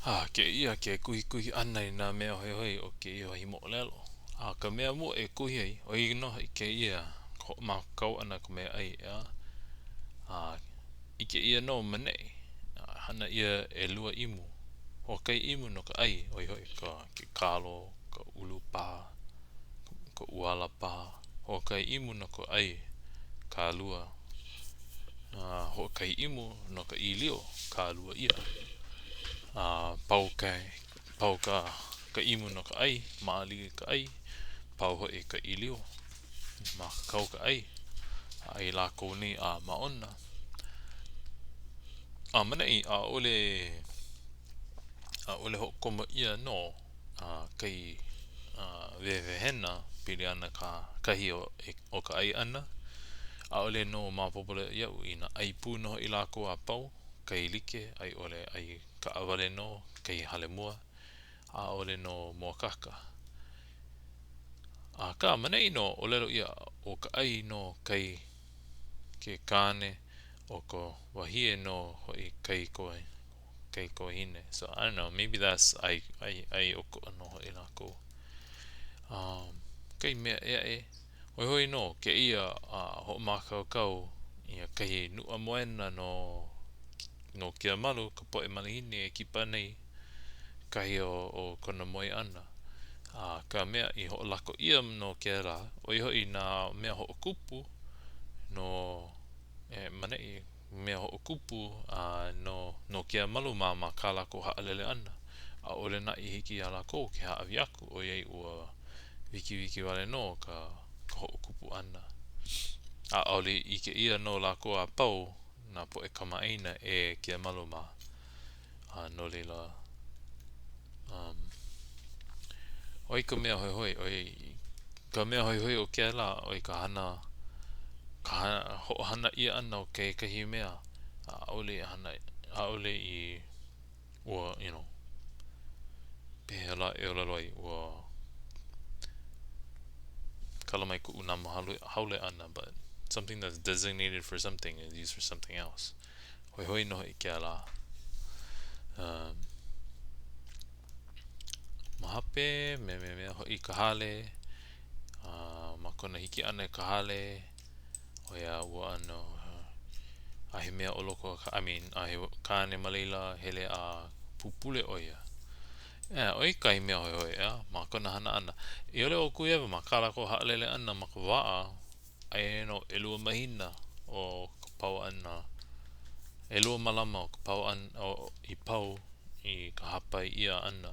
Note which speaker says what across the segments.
Speaker 1: A kēia ke kuhikuhi ʻana i nā mea hoihoi o kēia wahi moʻolelo. A ka mea mua e kuhi ai, ʻo ia nō hoʻi kēia ka hoʻomākaukau ʻana i ka meaʻai, ʻeā? A ʻike ʻia nō ma neʻi, hana ʻia ʻelua imu. Hoʻokahi imu no ka ʻai, ʻo ia hoʻi ka ke kalo, ka ʻulu paha, ka ʻuala paha. Hoʻokahi imu no ka ʻai, kālua. A hoʻokahi imu no ka ʻīlio, kālua ʻia. A pau ka pau ka ka imu no ka ʻai, maʻaliʻi ka ʻai, pau hoʻi ka ʻīlio, mākaukau ka ʻai. A ʻai lākou nei a māʻona. A ma neʻi, ʻaʻole ʻaʻole hoʻokomo ʻia nō kahi wehewehena pili ana ka kahi o o ka ʻai ʻana. ʻAʻole nō maopopo leʻa iaʻu inā ʻai pū nō hoʻi lākou a pau, kahi like, a i ʻole ʻai kaʻawale nō kahi hale mua, ʻaʻole nō mōakāka. Akā, ma neʻi nō, ʻōlelo ʻia ʻo ka ʻai nō kai ke kāne, ʻo ka wahie nō hoʻi kai kaikawahine. So, I don't know, maybe that's ʻai, ʻai, ʻai ʻokoʻa nō hoʻi lākou. Um, kahi mea ʻē aʻe, hoihoi nō kēia uh, hoʻomākaukau ia kahi nuʻa moena no, no Keamalu, ka poʻe malihini e kipa nei kahi o, o kona moe ʻana. A ka mea i hoʻolako ʻia no kēlā, ʻo ia hoʻi nā mea hoʻokupu no e ma neʻi, mea hoʻokupu a no no Keamalu mā ma kā lākou haʻalele ʻana. ʻAʻole naʻe i hiki iā lākou ke hāʻawi aku, ʻoiai ua wikiwiki wale nō ka ka hoʻokupu ʻana. A ʻaʻole i ʻike ʻia nō lākou a pau nā poʻe kamaʻāina e Keamalu mā. A no laila, um, ʻoi ka mea hoihoi, ʻoi ka mea hoihoi o kēlā, ʻoi ka hana, ka hana, hoʻohana ʻia ʻana o kekahi mea, ʻaʻole i hana, ʻaʻole i, ua, you know, pehea lā e ʻōlelo ai, ua kala mai kuʻu namo haole ʻana, but something that's designated for something is used for something else. Hoihoi nō hoʻi kēlā. Um, ma hope, memea hoʻi i ka hale, uh, ma kona hiki ʻana i ka hale, ʻo ia ua ʻano a he mea o loko, I mean, a he kāne ma laila, hele a pupule ʻo ia. ʻEā, ʻo ia kahi mea hoihoi, ʻeā, ma kona hana ʻana. I ʻole ʻo Kuihewa ma kā lākou haʻalele ʻana ma ka waʻa, Aia nō ʻelua mahina o ka pau ʻana, ʻelua malama o ka pau ʻana, i pau i ka hāpai ʻia ʻana.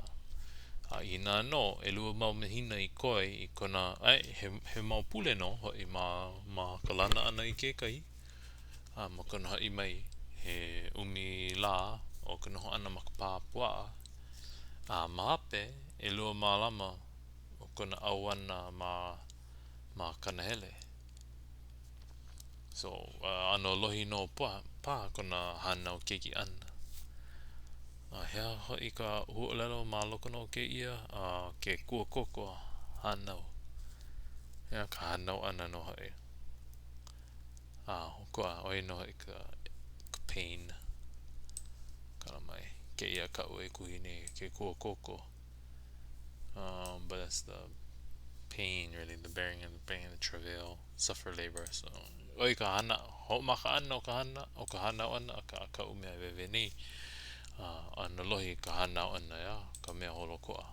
Speaker 1: A inā nō ʻelua mau mahina i koe i kona, ʻae, he, he mau pule nō hoʻi ma, ma ka lana ʻana i kekahi, a ma kona hoʻi mai, he ʻumi lā o ka noho ʻana ma ka pā puaʻa. A ma hope, ʻelua malama o kona ʻauana ma ma Kanahele. So, ʻano lohi nō paha kona hānau keiki ʻana. A he aha hoʻi ka huaʻōlelo ma loko nō o kēia? Ke kuakoko hānau. Ea, ka hānau ʻana nō hoʻi. A ʻokoʻa, ʻo ia nō hoʻi ka, ka pain. Kala mai. Kēia kaʻu e kuhi nei, ke kuakoko. Um, but that's the pain, really, the bearing and the pain, the travail, suffer labor. So, ʻo ia ka hana, hoʻomaka ʻana o ka hana, o ka hānau ʻana, akā kaʻu mea e wehewehe nei, uh, ʻano lohi ka hānau ʻana, ʻeā, ka mea holoʻokoʻa.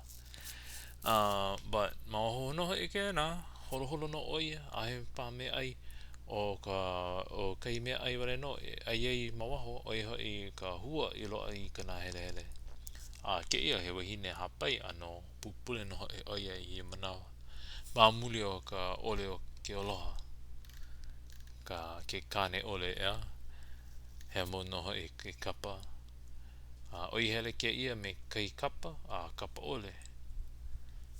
Speaker 1: Uh, but ma waho nō hoʻi kēnā, holoholo nō ʻo ia, ʻaʻohe paha meaʻai, ʻo ka, ʻo kahi meaʻai wale nō e ʻai ai ma waho, ʻo ia hoʻi ka hua i loaʻa i ka nāhelehele. A kēia he wahine hāpai ʻano pupule nō hoʻi ʻo ia i ia manawa. Ma muli o ka ʻole o ke aloha, ka ke kāne ʻole, ʻeā? Hemo nō hoʻi ke kapa. A ʻoi hele kēia me kahi kapa a kapa ʻole.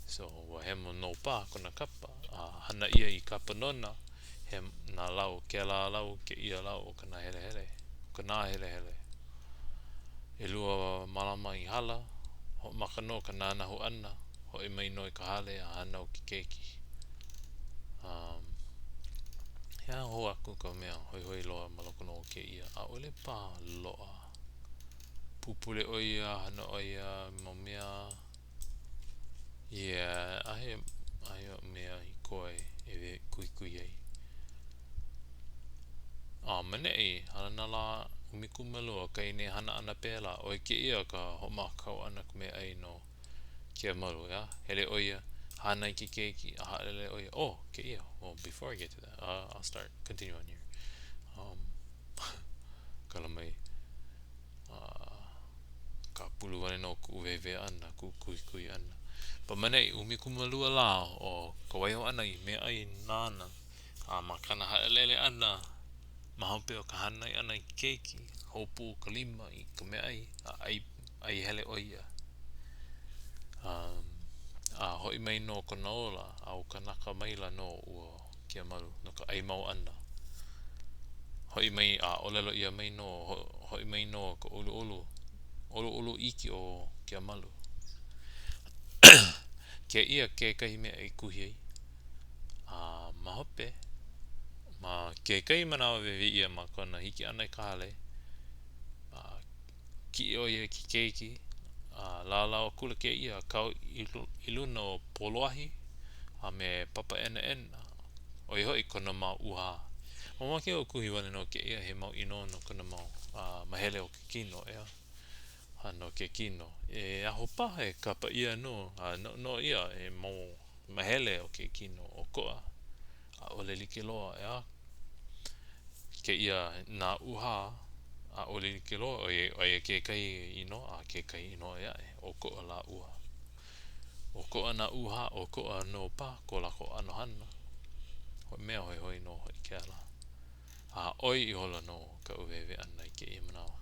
Speaker 1: So, ua hemo nō paha kona kapa, a hana ʻia i kapa nona, he nā lau, kēlā lau, kēia lau o ka nāhelehele, o ka nāhelehele. ʻElua malama i hala, hoʻomaka nō ka nānahu ʻana, hoʻi mai nō i ka hale a hānau ke keiki. Um, he aha hou aku ka mea hoihoi loa ma loko nō o kēia? ʻAʻole paha loaʻa. Pupule ʻo ia, hana ʻo ia mau mea. Yeah, ʻaʻahe, ʻaʻahe oʻu mea i koe e kuhikuhi ai. A ma neʻi, hala nā lā 12 o Kaine hana ʻana pēlā, ʻoi kēia ka hoʻomākaukau ʻana ka meaʻai no Keamalu, ʻeā? Hele ʻo ia, hānai ke keiki, a haʻalele ʻo ia, oh, kēia, well, before I get to that, uh, I'll start, continue on here. Um, kala mai, uh, kāpulu wale nō kuʻu wehewehe ʻana, kuʻu kuhikuhi ʻana. But ma neʻi, 12 lā o ka waiho ʻana i meaʻai nāna, a ma kāna haʻalele ʻana, ma hope o ka hānai ʻana i ke keiki, hopu ka lima i ka meaʻai, a ʻai, ʻai hele ʻo ia. Um, a hoʻi mai nō kona ola, a ʻo kanaka maila nō ua Keamalu no ka ʻai mau ʻana. Hoʻi mai, a ʻōlelo ʻia mai nō, hoʻi mai nō ka ʻoluʻolu, ʻoluʻolu iki o Keamalu. Kēia kekahi mea i kuhi ai. A ma hope, ma kekahi manawa wehewehe ʻia ma kona hiki ʻana i ka hale, a kiʻi ʻo ia i ke keiki, a lālau akula kēia a kau i luna o Poloahi a me Papaʻenaʻena, ʻo ia hoʻi kona mau ʻūhā. Mamake au e kuhi wale nō kēia he mau inoa no kona mau mahele o ke kino, ʻeā? A no ke kino. E aho paha e kapa ʻia nō a noʻonoʻo ʻia he mau mahele o ke kino ʻokoʻa, ʻaʻole like loa, ʻeā? Kēia nā ʻūhā, ʻaʻole like loa, ʻoiai aia kekahi inoa a kekahi inoa ʻē aʻe, ʻokoʻa lāua. ʻOkoʻa nā ʻūhā, ʻokoʻa nō paha ko lākou ʻano hana. He mea hoihoi nō hoʻi kēlā. A ʻoi ihola nō kaʻu wehewehe ʻana i kēia manawa.